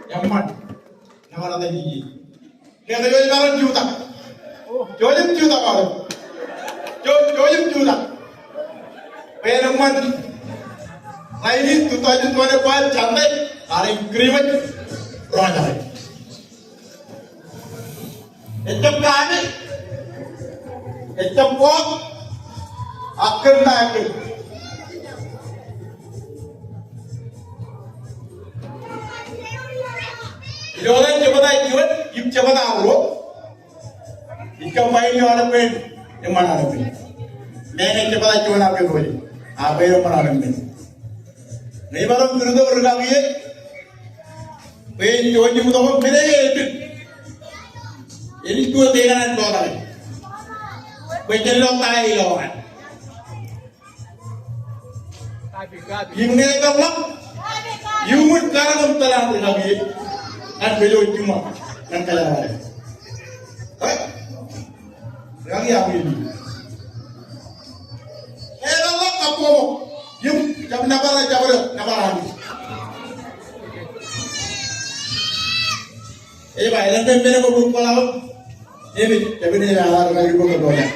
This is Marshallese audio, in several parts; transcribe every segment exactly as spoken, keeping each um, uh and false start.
Eṃṃan. Nōbar ñan Anij. Kōn ke ej maroñ jutak. Jouj im jutak aolep. Jouj, jouj im jutak. Bwe en eṃṃan. Rainin two thousand twenty-five Sunday, bar in Kūrijṃōj, Roñjake. Ejjab kame, ejjab kọọt, ak kōn ta ekkar. Ilo ḷọk jebta juon, im jebta ruo. Ij kōṃṃan ilo aolep men, eṃṃan aolep men. Men ej jebta juon ak kōn ro, ak bwe eṃṃan aolep men. Ñe ij maroñ kūrtok rūkaki e, bwe en jouj im itok im men e ej dik. Enaaj tuo te kaṇ an ḷotak e. Bwe jen ḷotak e ilo an. Im ñe epeḷḷọk, iuṃwin karak im tōl an rūkaki e. Ñan kōj juṃae, ñan kōjatdikdik. Rūkaki aolep. Epeḷḷọk kab bōkbōk. Im jab nōbar, jab ro, nōbar ami. Ej ba, elōñ men ko bōk bōkbōk. Im jab ro, nōbar ami.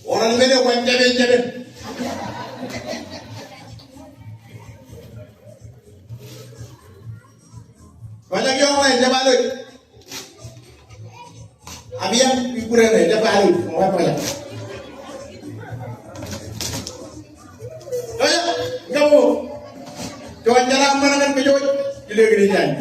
Oran men eo kwōn jab, jab. Kwōn jab ioon ḷe, jab alooj. Apiañ, ikure ṇe, jab alooj. Kwōn jab alooj. Kwōn jab, jab alooj. Juon jeḷā ṃōṇōṇō kōn kōj, ilo kōn ijin.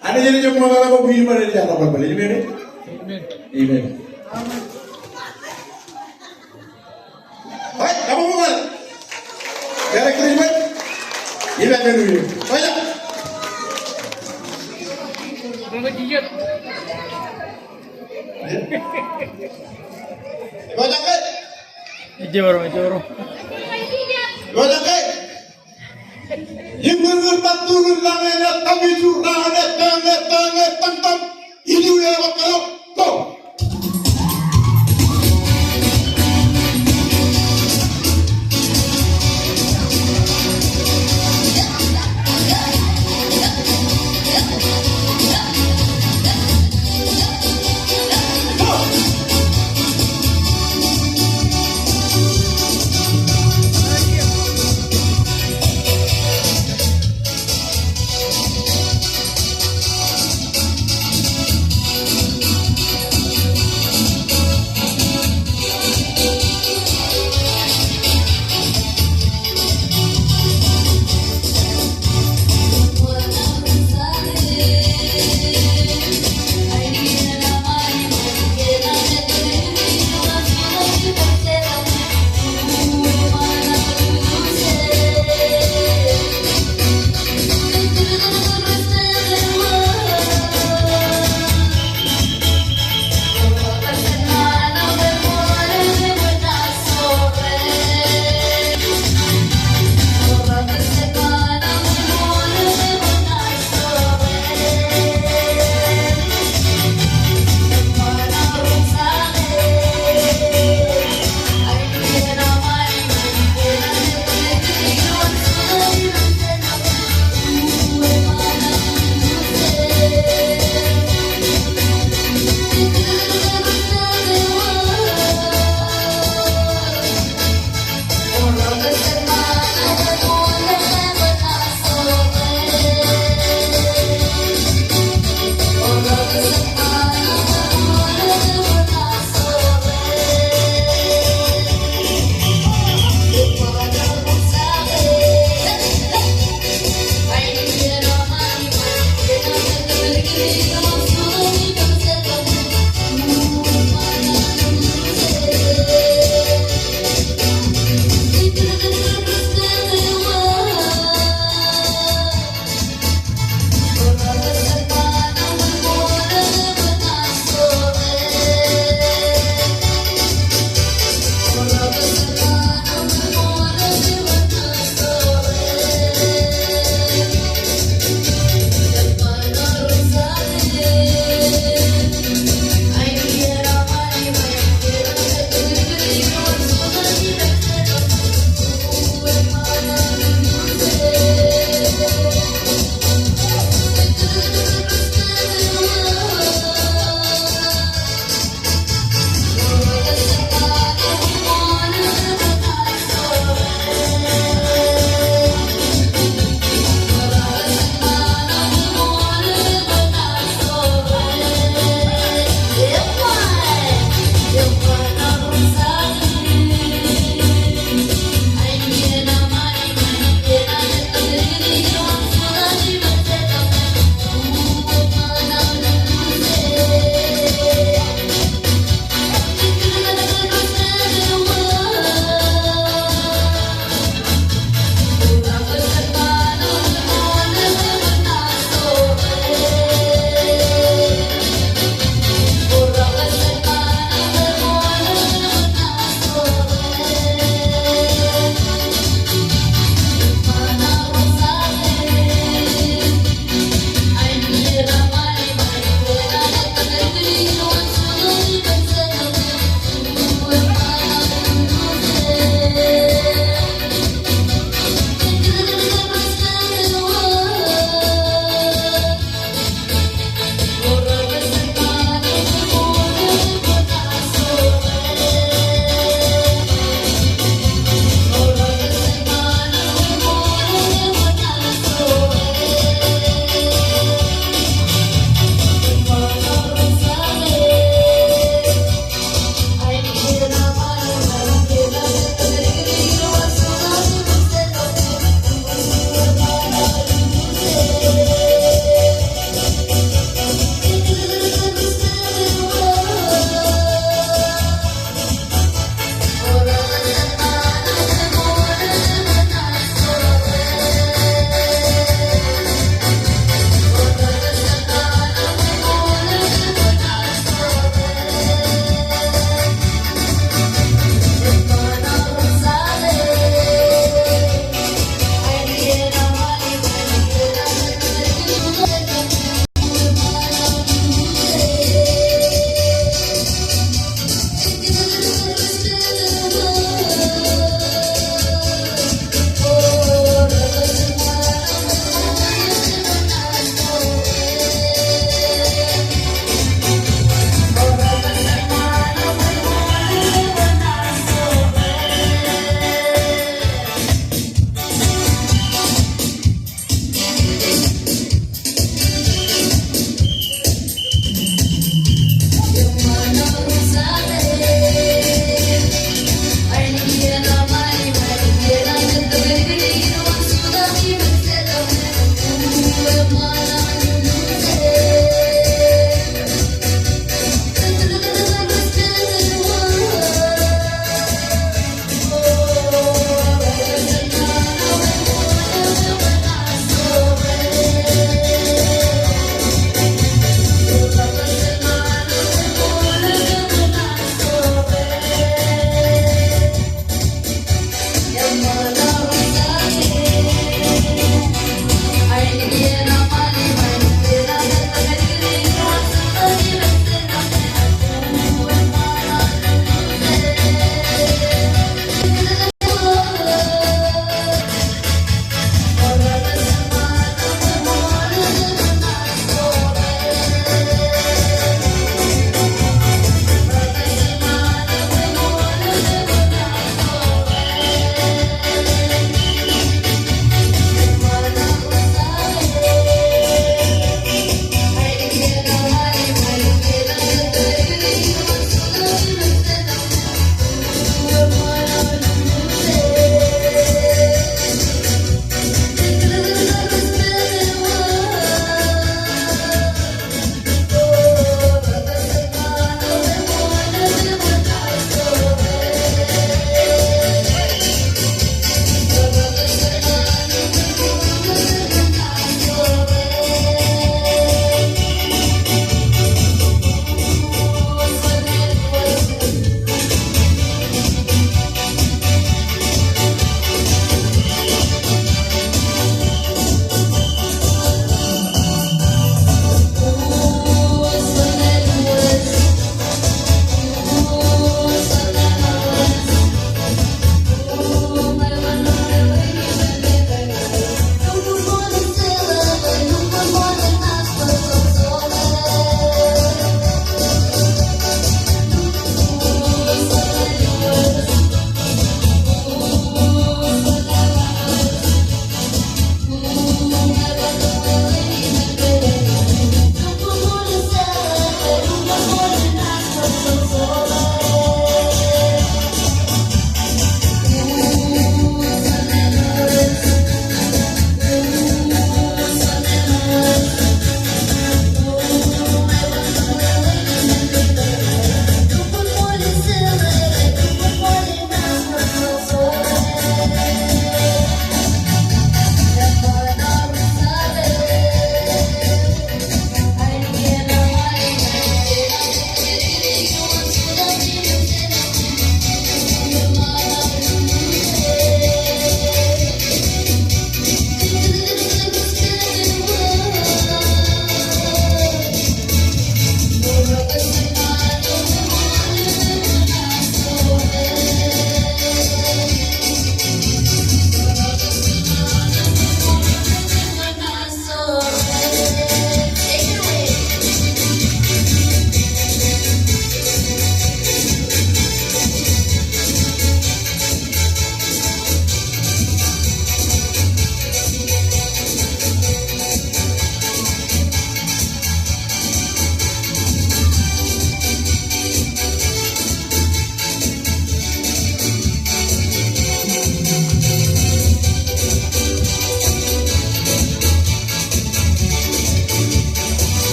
Anij enaaj eṃṃan ḷọk bwe ṃōṇōṇō eo ej jab ḷọk bwe ṃōṇōṇō. Amen. Amen. Amen. Ej, kabuñbuñ ḷọk. Merry Christmas. Im Happy New Year. Ej. Ej, ej. Ej, ej. Im ñūr ñūr bar turun lañ eṇ, tami jur raṇ.